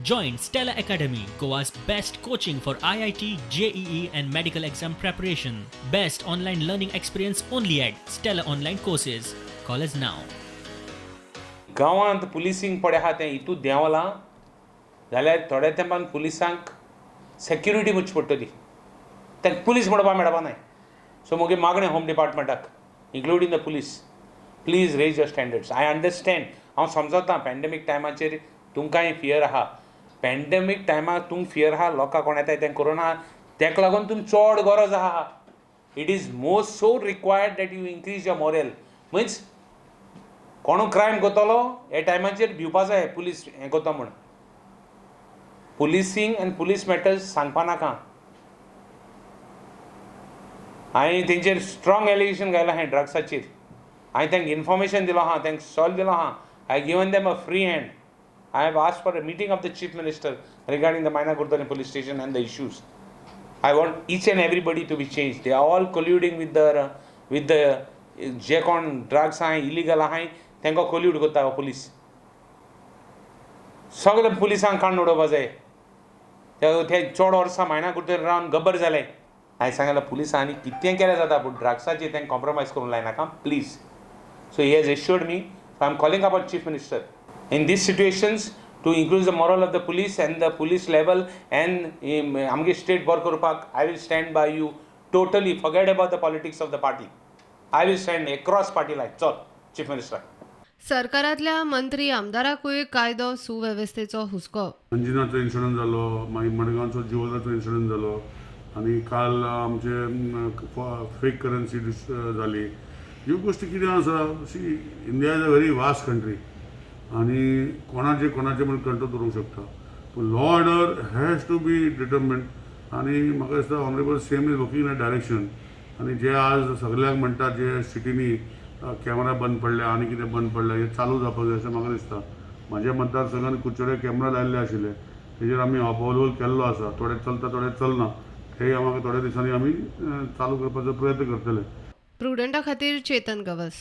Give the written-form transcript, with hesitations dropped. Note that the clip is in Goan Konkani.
Join Stella Academy, Goa's best coaching for IIT, JEE, and medical exam preparation. Best online learning experience only at Stella Online Courses. Call us now. गांवांत पुलिसींग पडे आहा तें हितूंत देंवलां जाल्यार थोड्या तेंपान पुलिसांक सेक्युरिटी करची पडटली, तांकां पुलीस म्हणपाक मेळपा नाय. सो म्हगे मागणें home डिपार्टमेंटाक, including the police, please raise your standards. I understand, हांव समजता पॅन्डेमीक टायमाचेर तुमकांय फियर आहा. पॅन्डेमीक टायमार तुमकां फियर आहा, लोकांक कोण येताय तें कोरोना, तेका लागून तुमकां चड गरज आहा. It is most so required that you increase your morale. Means कोणू क्रायम करतलो ह्या टायमाचेर भिवपा जाय पुलीस हें करता म्हूण. पुलिसींग आनी पुलीस मॅटर्स सांगपा नाका. हांवें तेंचेर स्ट्रॉंग एलिगेशन घायलां हें ड्रग्साचेर. हांवें तांकां इन्फॉर्मेशन दिलो आहा, तांकां सॉल्व दिलो आहा. I given them a free hand. I have asked for a meeting of the Chief Minister regarding the Maina Curtorim police station and the issues. I want each and everybody to be changed. They are all colluding with the जे कोण ड्रग्स आहाय, इलिगल आहाय, तांकां कोल्यूड करता पुलीस. सगळे पुलिसांक काडून उडोवपा जाय. ते चड वर्सां मायणा कुडतरी रावन गब्बर जाले. हांवें सांगलें पुलिसांनी कितें केल्यार जाता, पूण ड्रग्साचेर तांकां कॉम्प्रोमायज करूंक लायनाका please. So he has assured me. I am calling upon Chief Minister in these situations to increase the morale of the police and the police level and आमगे स्टेट बरो करपाक. I will stand by you totally. Forget about the politics of the party. I will stand across party line. चल चीफ मिनिस्टर. सरकारांतल्या मंत्री आमदाराकूय कायदो सुवेवस्थेचो हुस्को. अंजिनाचो इन्सिडंट जालो, मागीर मडगांवचो ज्युवेलराचो इन्सिडंट जालो आनी काल आमचे फेक करन्सी जाली. ह्यो गोश्टी कितें आसा, see, India is a very vast country आनी कोणाचे कोणाचे म्हूण कंट्रोल दवरूंक शकता, पूण law order has to be determined. आनी म्हाका दिसता honourable CM is working in a direction. आनी जे आज सगल्यांक म्हणटा, जे सिटींनी कॅमेरा बंद पडले आनी कितें बंद पडले, हे चालू जावपाक जाय अशें म्हाका दिसता. म्हाज्या मतदारसंघान कुडचडे कॅमेरा लायल्ले आशिल्ले, तेजेर आमी अपोरोवल केल्लो आसा. थोडे चलता, थोडे चलना. हे म्हाका थोड्या दिसांनी आमी चालू करपाचो प्रयत्न करतले. प्रुडंटा खातीर चेतन गवस.